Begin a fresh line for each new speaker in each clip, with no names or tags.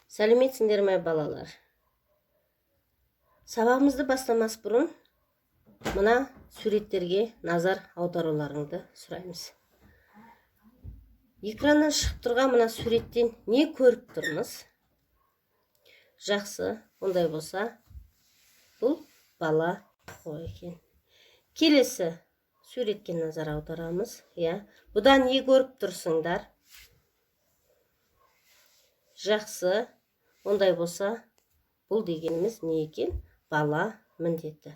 Сәлеметсіңдер ме, балалар? Сабағымызды бастамас бұрын мына суреттерге назар аударуларыңды сұраймыз. Экраннан шығып тұрған мына суреттен не көріп тұрмыз? Жақсы, ондай болса, бұл бала құқығы екен. Келесі суретке назар аударамыз, иә. Бұдан не көріп тұрсыңдар? Жақсы, ондай болса, бұл дегеніміз не екен? Бала міндеті.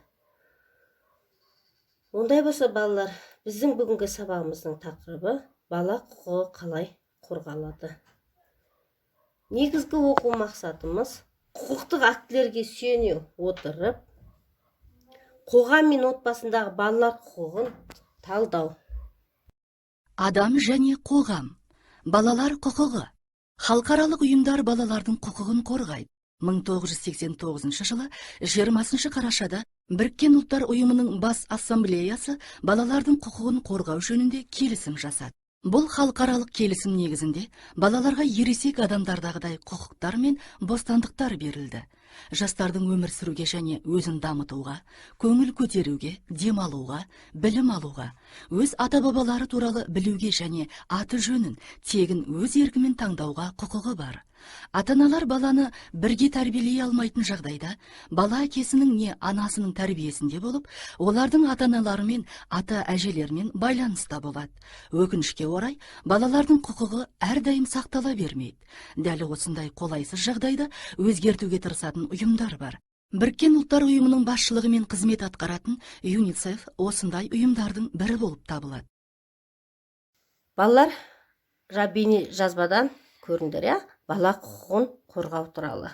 Ондай болса, балалар, біздің бүгінгі сабағымыздың тақырыбы: бала құқығы қалай қорғалады? Негізгі оқу мақсатымыз: құқықтық актілерге сүйене отырып, қоғам мен отбасындағы балалар құқығын талдау.
Адам және қоғам. Балалар құқығы. Халықаралық ұйымдар балалардың құқығын қорғайды. 1989 жылы 20 қарашада Біріккен Ұлттар Ұйымының Бас Ассамблеясы балалардың құқығын қорғау жөнінде келісім жасады. Бұл халықаралық келісім негізінде балаларға ересек адамдардағыдай құқықтар мен бостандықтар берілді. Жастардың өмір сүруге және өзін дамытуға, көңіл көтеруге, демалуға, білім алуға, өз ата-бабалары туралы білуге және аты жөнін, тегін өз еркімен таңдауға құқығы бар. Ата-аналар баланы бірге тәрбиелей алмайтын жағдайда бала әкесінің не анасының тәрбиесінде болып, олардың ата-аналарымен, ата-әжелерімен байланыста болады. Өкінішке орай, балалардың құқығы әрдайым сақтала бермейді. Дәл осындай қолайсыз жағдайды өзгертуге тырысатын ұйымдар бар. Біріккен Ұлттар Ұйымының басшылығымен қызмет атқаратын ЮНИСЕФ осындай ұйымдардың бірі болып табылады.
Балалар, бейне жазбадан көріңдер, иә, бала құқығын қорғау туралы.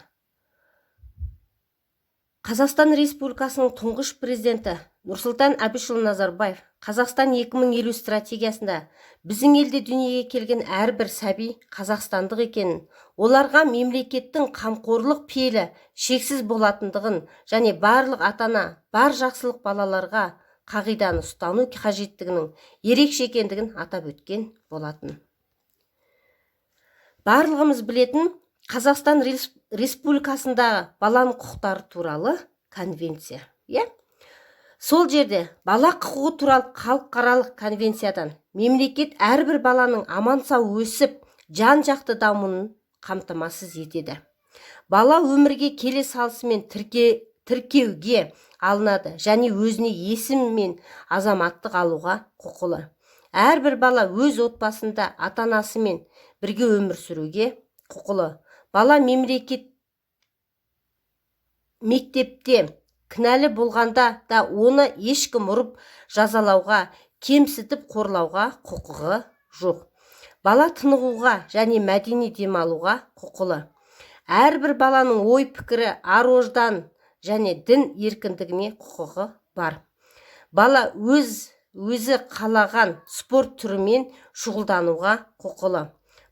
Қазақстан Республикасының тұңғыш президенті Нұрсұлтан Әбішұлы Назарбаев «Қазақстан 2050» стратегиясында біздің елде дүниеге келген әрбір сәби қазақстандық екенін, оларға мемлекеттің қамқорлық пейілі шексіз болатындығын және барлық ата-ана «бар жақсылық балаларға» қағиданы ұстану қажеттігінің ерекше екендігін атап өткен болатын. Барлығымыз білетін Қазақстан Республикасындағы баланың құқықтары туралы конвенция, иә. Сол жерде бала құқығы туралы халықаралық конвенциядан мемлекет әрбір баланың аман сау өсіп, жан жақты дамуын қамтамасыз етеді. Бала өмірге келе салысымен тіркеуге алынады және өзіне есім мен азаматтық алуға құқылы. Әрбір бала өз отбасында ата анасымен бірге өмір сүруге құқылы. Бала мемлекет мектепте кінәлі болғанда да оны ешкім ұрып жазалауға, кемсітіп қорлауға құқығы жоқ. Бала тынығуға және мәдени демалуға құқылы. Әрбір баланың ой пікірі, ар ождан және дін еркіндігіне құқығы бар. Бала өз өзі қалаған спорт түрімен шұғылдануға құқылы.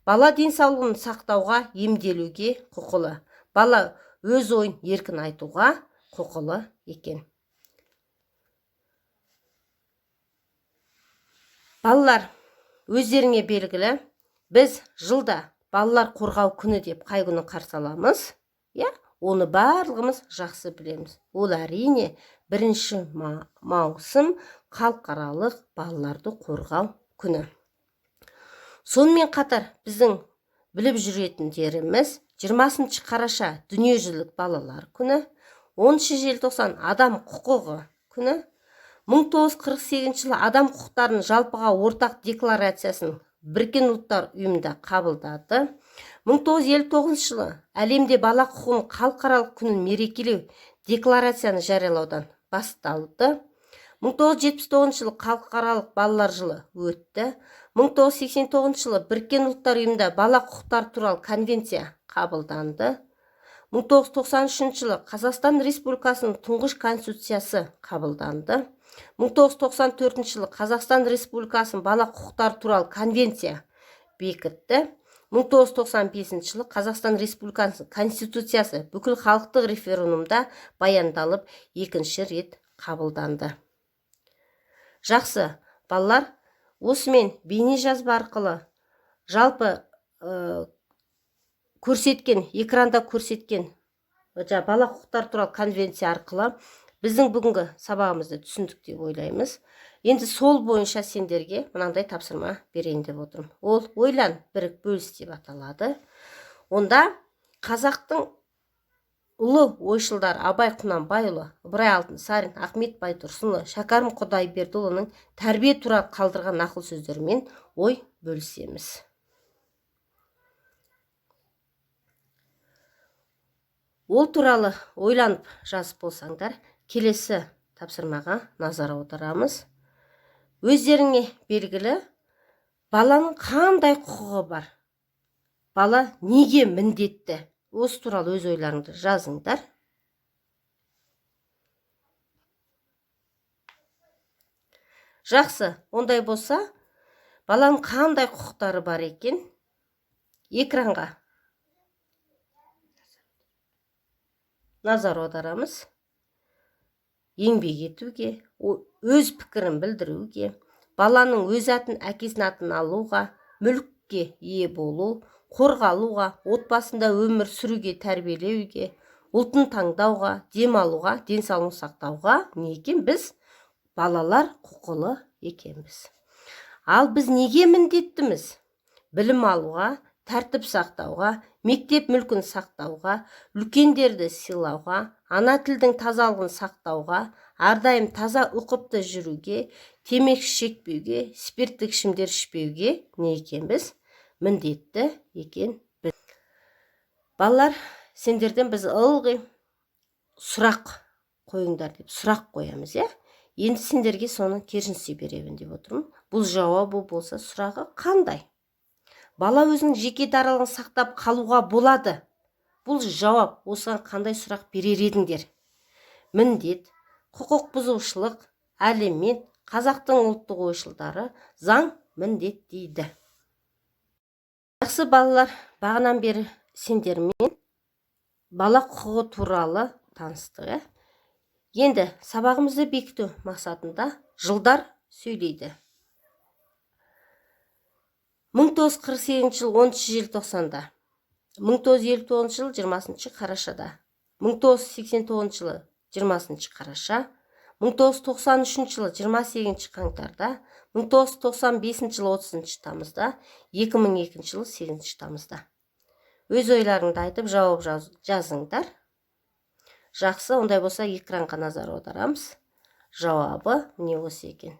Бала денсаулығын сақтауға, емделуге құқылы. Бала өз ойын еркін айтуға құқылы екен. Балалар, өздеріңе белгілі, біз жылда балалар қорғау күні деп қай күні қарсы аламыз? Иә, оны барлығымыз жақсы білеміз. Ол, әрине, 1 маусым, халықаралық балаларды қорғау күні. Сонымен қатар біздің біліп жүретіндеріміз: 20 қараша дүниежүзілік балалар күні, 10 желтоқсан адам құқығы күні. 1948 жылы адам құқықтарының жалпыға ортақ декларациясын Біріккен Ұлттар Ұйымында қабылдады. 1959 жылы әлемде бала құқығының халықаралық күнін мерекелеу декларацияны жариялаудан басталды. 1979 жылы халықаралық балалар жылы өтті. 1989 жылы Біріккен Ұлттар Ұйымында бала құқықтары туралы конвенция қабылданды. 1993 жылы Қазақстан Республикасының тұңғыш конституциясы қабылданды. 1994 жылы Қазақстан Республикасының бала құқықтары туралы конвенция бекітті. 1995 жылы Қазақстан Республикасының конституциясы бүкіл халықтық референдумда баяндалып, екінші рет қабылданды. Жақсы, балалар, осымен бейне жазба арқылы жалпы Көрсеткен, экранда көрсеткен жаңа бала құқықтары туралы конвенция арқылы біздің бүгінгі сабағымызды түсіндік деп ойлаймыз. Енді сол бойынша сендерге мынандай тапсырма берейін деп отырмын. Ол «Ойлан, бірік, бөліс» деп аталады. Онда қазақтың ұлы ойшылдары Абай Құнанбайұлы, Ыбырай Алтынсарин, Ахмет Байтұрсынұлы, Шәкәрім Құдайбердіұлының тәрбие туралы қалдырған нақыл сөздерімен ой бөлісеміз. Ол туралы ойланып жазып болсаңдар, келесі тапсырмаға назар аударамыз. Өздеріңе белгілі, баланың қандай құқығы бар? Бала неге міндетті? Осы туралы өз ойларыңды жазыңдар. Жақсы, ондай болса, баланың қандай құқықтары бар екен? Экранға назар аударамыз. Еңбек етуге, өз пікірін білдіруге, баланың өз атын, әкесінің атын алуға, мүлікке ие болу, қорғалуға, отбасында өмір сүруге, тәрбиелеуге, ұлтын таңдауға, демалуға, денсаулығын сақтауға не екен біз балалар құқылы екенбіз. Ал біз неге міндеттіміз? Білім алуға, тәртіп сақтауға, мектеп мүлкін сақтауға, үлкендерді сыйлауға, ана тілдің тазалығын сақтауға, әрдайым таза ұқыпты жүруге, темекі шекпеуге, спирттік ішімдер ішпеуге не екенбіз? Міндетті екенбіз. Балалар, сендерден біз ылғи сұрақ қойыңдар деп сұрақ қоямыз, иә? Енді сендерге соны керісінше беремін деп отырмын. Бұл жауабы болса, сұрағы қандай? Бала өзінің жеке даралығын сақтап қалуға болады. Бұл жауап, осыған қандай сұрақ берер едіңдер? Міндет, құқық бұзушылық, алимент, қазақтың ұлттық ойшылдары, заң міндеттейді. Жақсы, балалар, бағанан бері сендермен бала құқығы туралы таныстық, ә? Енді сабағымызды бекіту мақсатында жылдар сөйлейді. 1948 жыл 10 желтоқсанда, 1959 жыл 20 қарашада, 1989 жылы 20 қараша, 1993 жылы 28 қаңтарда, 1995 жылы 30 тамызда, 2002 жылы 8 тамызда. Өз ойларыңды айтып жауап жазыңдар. Жақсы, ондай болса экранға назар аударамыз. Жауабы міне осы екен.